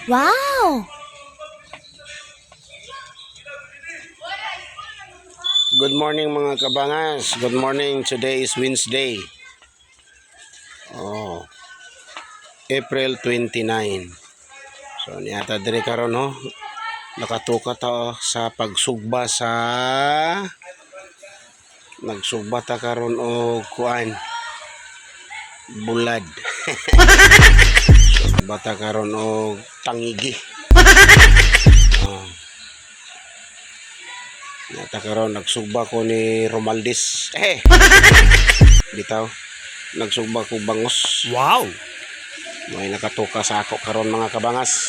Wow! Good morning, mga kabangas. Good morning. Today is Wednesday. Oh. April 29. So naa ta diri karon, no. Nakatuka ta sa pagsugba sa nagsugba ta karon og kuan, bulad. Sugba ta karon og tangigi. Oh. Naa ta karon, nagsugba ko ni Romaldis. Eh. Bitaw. Nagsugba ko bangos. Wow! May nakatuka sa ako karon, mga kabangas.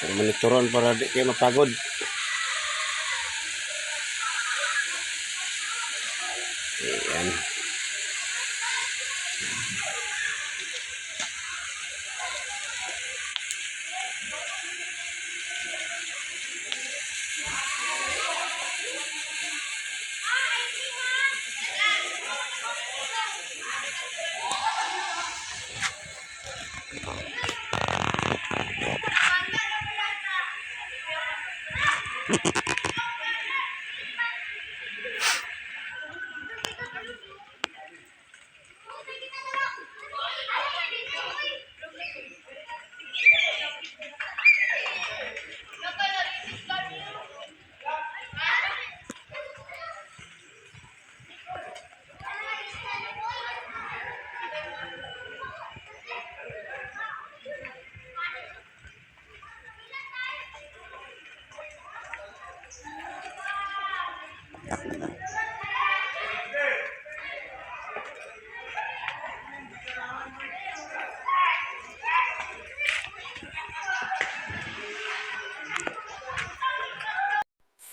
Kung monitoron para di kayo mapagod. Ayan.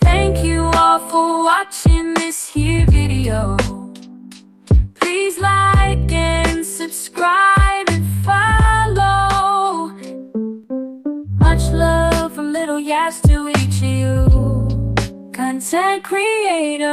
Thank you all for watching this here video. Please like and subscribe and follow. Much love from Little Yas to each of you. Content creator.